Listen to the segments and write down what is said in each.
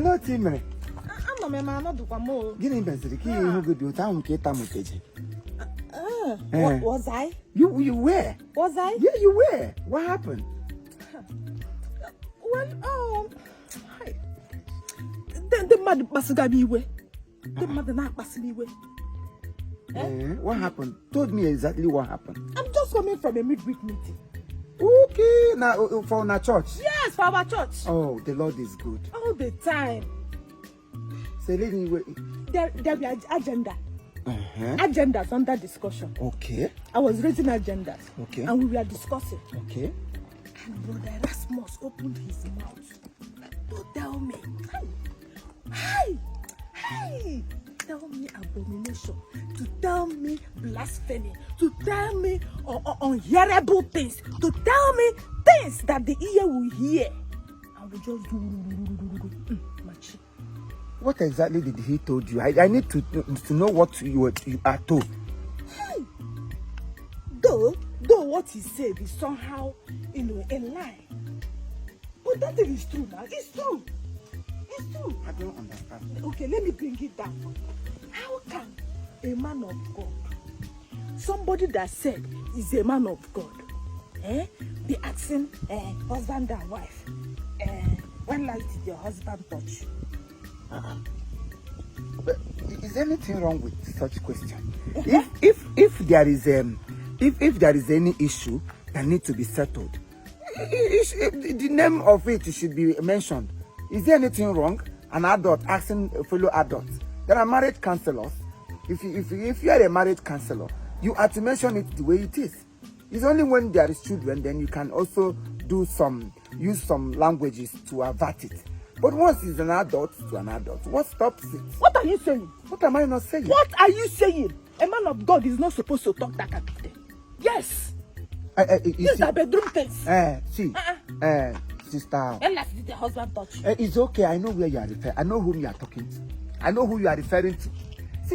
No, Timmy. I'm a man, not do more. Getting better, the key who could do town, Ketamukeji. What was I? You were? Was I? Yeah, you were. What happened? Well, the mother Basugabi way. The mother not Basugabi way. What happened? Told me exactly what happened. I'm just coming from a midweek meeting. Okay, now for our church. Yes, for our church. Oh, the Lord is good. All the time. So let me wait. There be agenda. Agendas under discussion. Okay. I was raising agendas. Okay. And we were discussing. Okay. And Brother Erasmus opened his mouth to tell me, hey, tell me abomination, to tell me blasphemy, to tell me unhearable things, to tell me things that the ear will hear. And we just do. What exactly did he told you? I need to know what you are told. Hey, though what he said is somehow, a lie. But that thing is true now. It's true. It's true. I don't understand. Okay, let me bring it down. How can a man of God, somebody that said is a man of God, be asking husband and wife, when last did your husband touch? But is anything wrong with such question? If there is any issue that needs to be settled, the name of it should be mentioned. Is there anything wrong? An adult asking a fellow adult. There are marriage counselors. If you are a marriage counselor, you have to mention it the way it is. It's only when there is children then you can also use some languages to avert it. But once it's an adult to an adult, what stops it? What are you saying? What am I not saying? What are you saying? A man of God is not supposed to talk that kind of thing. Yes. These are bedroom things. Sister. When last did the husband touch? It's okay. I know where you are referring. I know whom you are talking to. I know who you are referring to.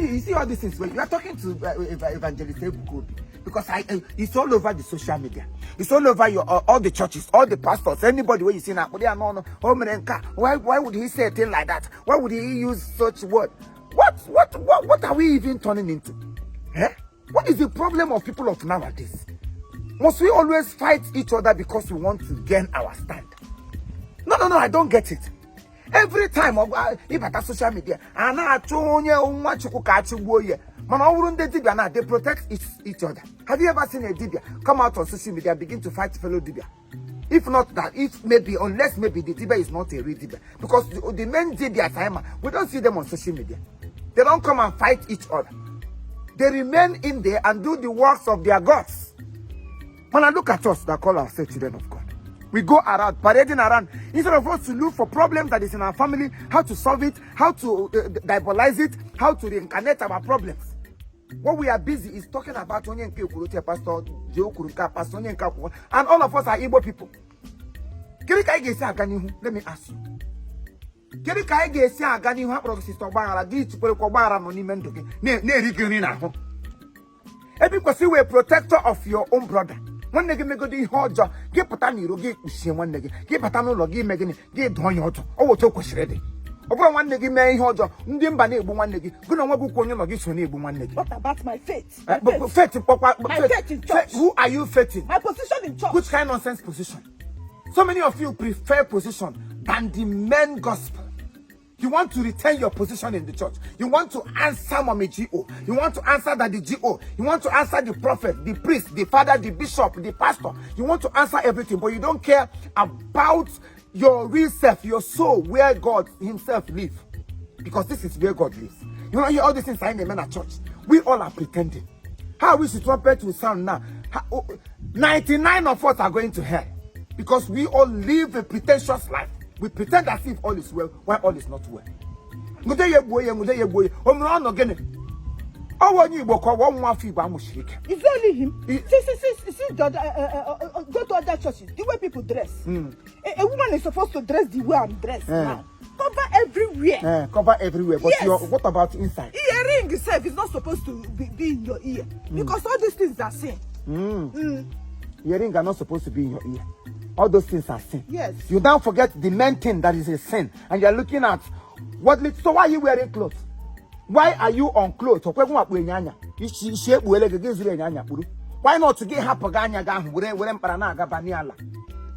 You see all these things. When you are talking to Evangelist Ebuka Obi, because it's all over the social media. It's all over all the churches, all the pastors, anybody where you see now. Why would he say a thing like that? Why would he use such word? What are we even turning into? What is the problem of people of nowadays? Must we always fight each other because we want to gain our stand? No, I don't get it. Every time if at social media, they protect each other. Have you ever seen a Dibia come out on social media begin to fight fellow Dibia? If not that, unless maybe the Dibia is not a real Dibia. Because the main Dibia, we don't see them on social media. They don't come and fight each other. They remain in there and do the works of their gods. When I look at us that call ourselves children of God, we go around, parading around, instead of us to look for problems that is in our family, how to solve it, how to diabolize it, how to reincarnate our problems. What we are busy is talking about Pastor Joe Kuruka, Pastor Onyenka, and all of us are Igbo people. Let me ask you. Because you were a protector of your own brother. One nigga make the hodger, get Patani, get Shim one nigga, get Patano, get Megan, get Donyoto, or talk was ready. Over one nigga may hodger, Ndimbane, one nigga, good on what book on your gives one nigga. What about my faith? My faith in church. Who are you faithing? My position in church. Which kind of nonsense position? So many of you prefer position than the main gospel. You want to retain your position in the church. You want to answer Mommy G.O. You want to answer Daddy G.O. You want to answer the prophet, the priest, the father, the bishop, the pastor. You want to answer everything, but you don't care about your real self, your soul, where God himself lives. Because this is where God lives. You know, all these things are in the men at church. We all are pretending. How we should trumpet will sound now. 99 of us are going to hell. Because we all live a pretentious life. We pretend as if all is well while all is not well. It's only him. See, go to other churches. The way people dress. A woman is supposed to dress the way I'm dressed now. Cover everywhere. Cover everywhere. But yes. What about inside? Earring itself is not supposed to be in your ear. Because all these things are sin. Earring are not supposed to be in your ear. All those things are sin. Yes. You don't forget the main thing that is a sin. And you're looking at what. So why are you wearing clothes? Why are you on clothes? Why not to get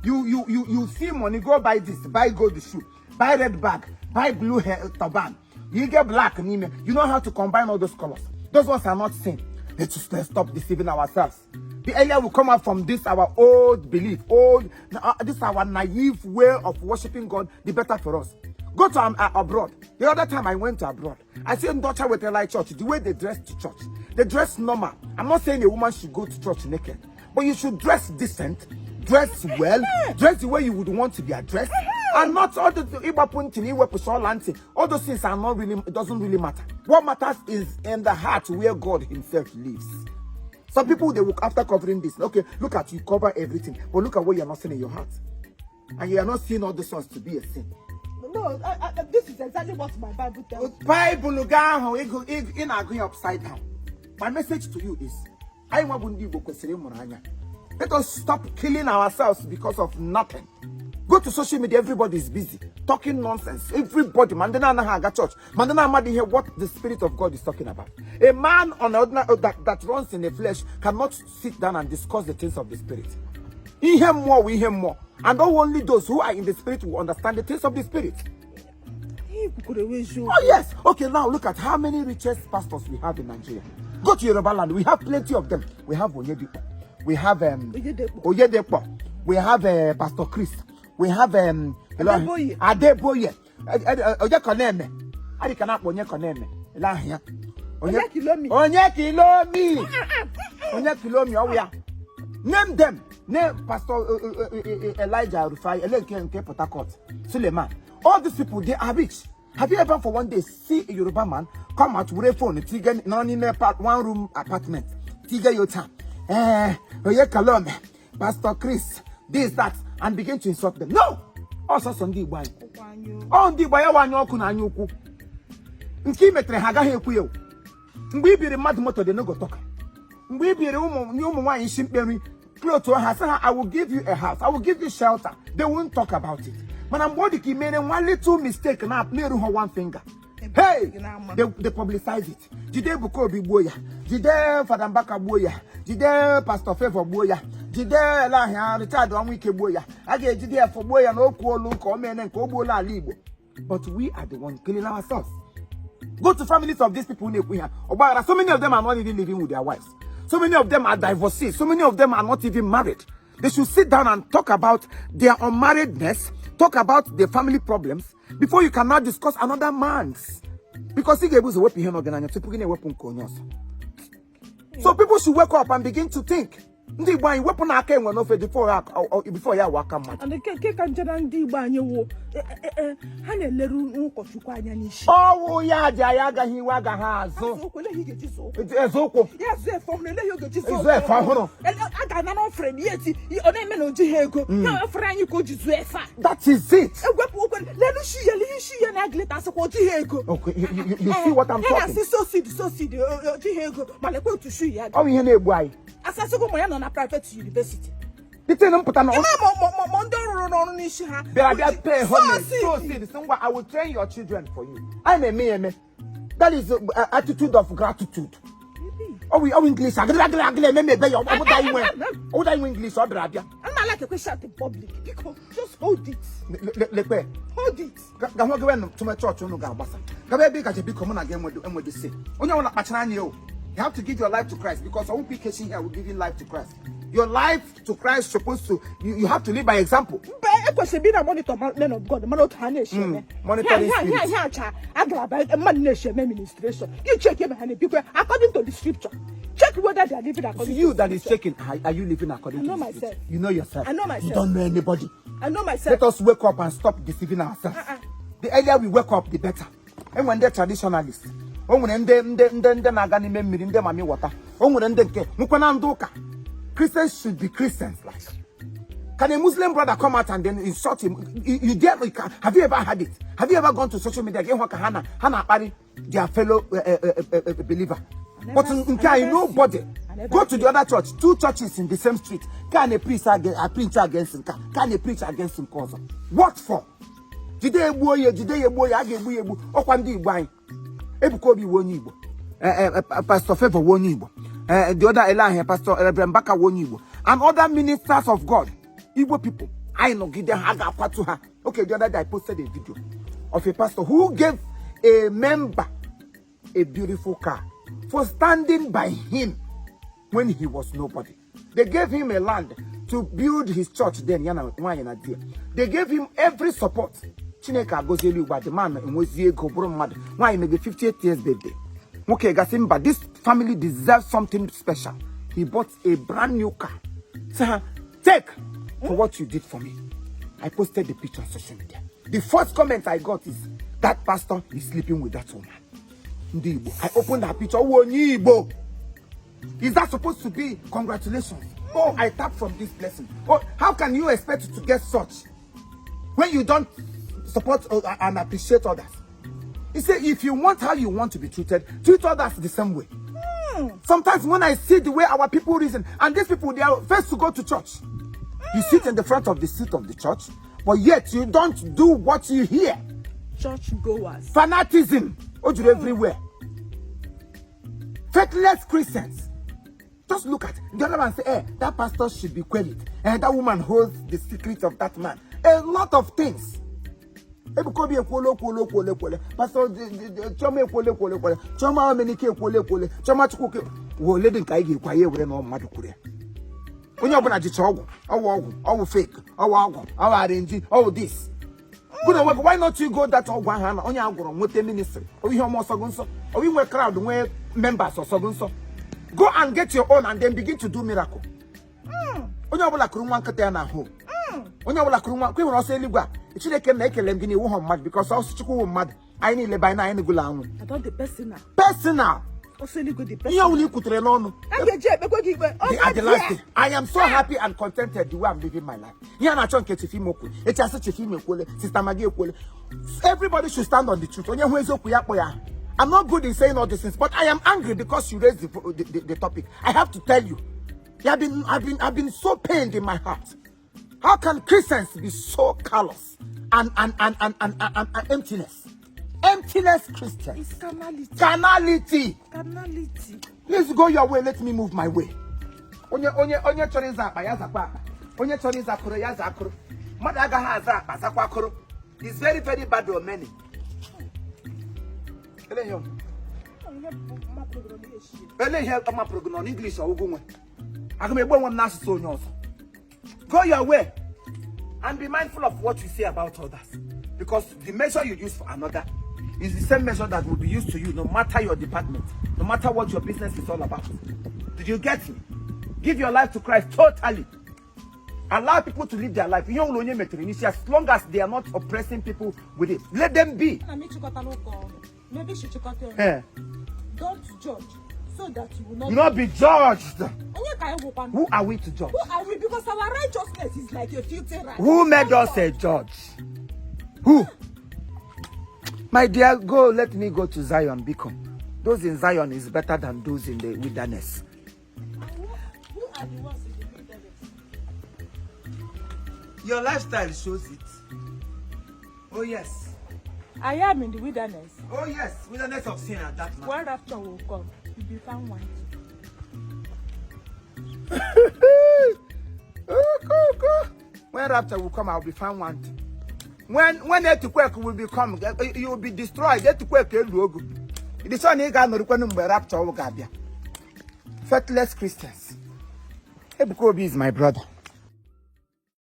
you see money, go buy this, buy gold shoe, buy red bag, buy blue hair turban. You get black, you know how to combine all those colors. Those ones are not sin. Let's stop deceiving ourselves. The earlier we come out from this our old belief, this our naive way of worshiping God, the better for us. Go to abroad. The other time I went to abroad, I see in Dutch with a light church, the way they dress to church, they dress normal. I'm not saying a woman should go to church naked, but you should dress decent, dress well, dress the way you would want to be addressed, and not all the all those things are not really, it doesn't really matter. What matters is in the heart where God himself lives. Some people, they look after covering this. Okay, look at you, cover everything, but look at what you're not seeing in your heart. And you are not seeing all those ones to be a sin. No, this is exactly what my Bible tells me. Bible in going upside down. My message to you is, let us stop killing ourselves because of nothing. Go to social media, everybody is busy talking nonsense. Everybody, Mandana Haga Church, Mandana Madi hear what the Spirit of God is talking about. A man on that runs in the flesh cannot sit down and discuss the things of the Spirit. In him more, we hear more. And only those who are in the Spirit will understand the things of the Spirit. Oh yes. Okay, now look at how many richest pastors we have in Nigeria. Go to Yoruba land. We have plenty of them. We have Oyedepo. We have Oyedepo. We have Pastor Chris. We have Adeboye. Oyekoneme. Adi cannot Oyekoneme. Elahia. Onyekilomi. Oh yeah. Name them. Name Pastor Elijah Rufai, Elenke Port Harcourt, Suleiman. All these people, they are rich. Have you ever for one day see a Yoruba man come out with a phone, Tigan, non in a one room apartment, Tiga Yota, Oyekalome, Pastor Chris, this, that, and begin to insult them? No! Also, Sunday wine. On the Bayawan Nkimetre Hagahe Kuyo. We be the mad motor, the no go talk. We be the woman in Shimperi. Close to a house, I will give you a house. I will give you shelter. They won't talk about it. But I'm body keep making one little mistake and I've made her one finger. Hey, they publicize it. Imo Obi boya. Evang.Ebuka boya. Pastor Therefor boya. Richard one week boya. I get for boya no look or men and kobola libo. But we are the ones killing ourselves. Go to families of these people we have. So many of them are not even living with their wives. So many of them are divorcees. So many of them are not even married. They should sit down and talk about their unmarriedness, talk about their family problems, before you cannot discuss another man's. Because he gave us a weapon, so people should wake up and begin to think. Before you walk out. And the cake and Janandi Banyo, Haneleru, oh, yeah, Jayaga, he waga has. Yes, from the Lego. I got no friend yet. You are no Diego. No friend you could just. That is it. Let us see an ugly as a Diego. Okay, you see what I'm talking about? So see Diego, but I go to see you. Oh, you know why? As I go on a private university. I will train your children for you. I'm a me. That is attitude of gratitude. Oh, we English. What are you English? I'm not like a question in public. Just hold it. Hold it. To my church, you have to give your life to Christ, because I won't be catching here will give you life to Christ. Your life to Christ is supposed to, you have to live by example. Monitoring ministration. You check people according to the scripture. Check whether they are living according to you that is checking. Are you living according to the scripture? You know yourself. I know myself. You don't know anybody. I know myself. Let us wake up and stop deceiving ourselves. The earlier we wake up, the better. And when they're traditionalists, Christians should be Christians. Like, can a Muslim brother come out and then insult him? You dare? Have you ever had it? Have you ever gone to social media again? Hana Pari, their fellow believer. But nobody. Go to the other church, 2 churches in the same street. Can a preach against him? Can a preach against him? Cause what for? Today, Ebuka Obi won Igbo. Pastor Therefor won Igbo. The other Elah here, Pastor Evang.Ebuka won Igbo. And other ministers of God, Igbo people. I know give them haga to her. Okay, the other day I posted a video of a pastor who gave a member a beautiful car for standing by him when he was nobody. They gave him a land to build his church then. They gave him every support. Chineka Gozeli Uba, the man in Woziego Bromad, why maybe 58 years birthday. Okay, Gasimba, this family deserves something special. He bought a brand new car. So, take for what you did for me. I posted the picture on social media. The first comment I got is, that pastor is sleeping with that woman. I opened that picture. Oh, Igbo. Is that supposed to be congratulations? Oh, I tap from this blessing. Oh, how can you expect to get such when you don't support and appreciate others? He said, if you want how you want to be treated, treat others the same way. Sometimes when I see the way our people reason, and these people, they are first to go to church. You sit in the front of the seat of the church, but yet you don't do what you hear. Church goers. Fanaticism. Everywhere. Faithless Christians. Just look at it. The other man say, hey, that pastor should be queried. And that woman holds the secret of that man. A lot of things. Pastor this. Why not you go that with the ministry? Or we crowd where members or so. Go and get your own and then begin to do miracle. Because I need to buy the personal. I am so happy and contented the way I'm living my life. Everybody should stand on the truth. I'm not good in saying all these things, but I am angry because you raised the topic. I have to tell you, I've been so pained in my heart. How can Christians be so callous and emptiness? Emptiness Christians. It's carnality. Carnality. Carnality. Let's go your way. Let me move my way. Onye choriza pa yaza pa. Onye choriza kuro yaza kuro. Madaga haza pa zakwa kuro. It's very very bad on many. Ele here my program on English or Ugunwe. I can one nasi so nyos. Go your way and be mindful of what you say about others, because the measure you use for another is the same measure that will be used to you, no matter your department, no matter what your business is all about. Did you get me? Give your life to Christ totally. Allow people to live their life. As long as they are not oppressing people with it, let them be. Maybe she don't judge so that you will not be judged. Who are we to judge? Who are we? Because our righteousness is like a filthy right. Who made us a judge? Who? My dear, go, let me go to Zion, because those in Zion is better than those in the wilderness. Who are the ones in the wilderness? Your lifestyle shows it. Oh yes. I am in the wilderness. Oh yes, wilderness of sin at that man. When rapture will come, you'll be found wanting. When rapture will come, I'll be found wanting. When earthquake will become, you will be destroyed. Earthquake will go. It is only God no require rapture will be. Faithless Christians. Ebuka Obi is my brother.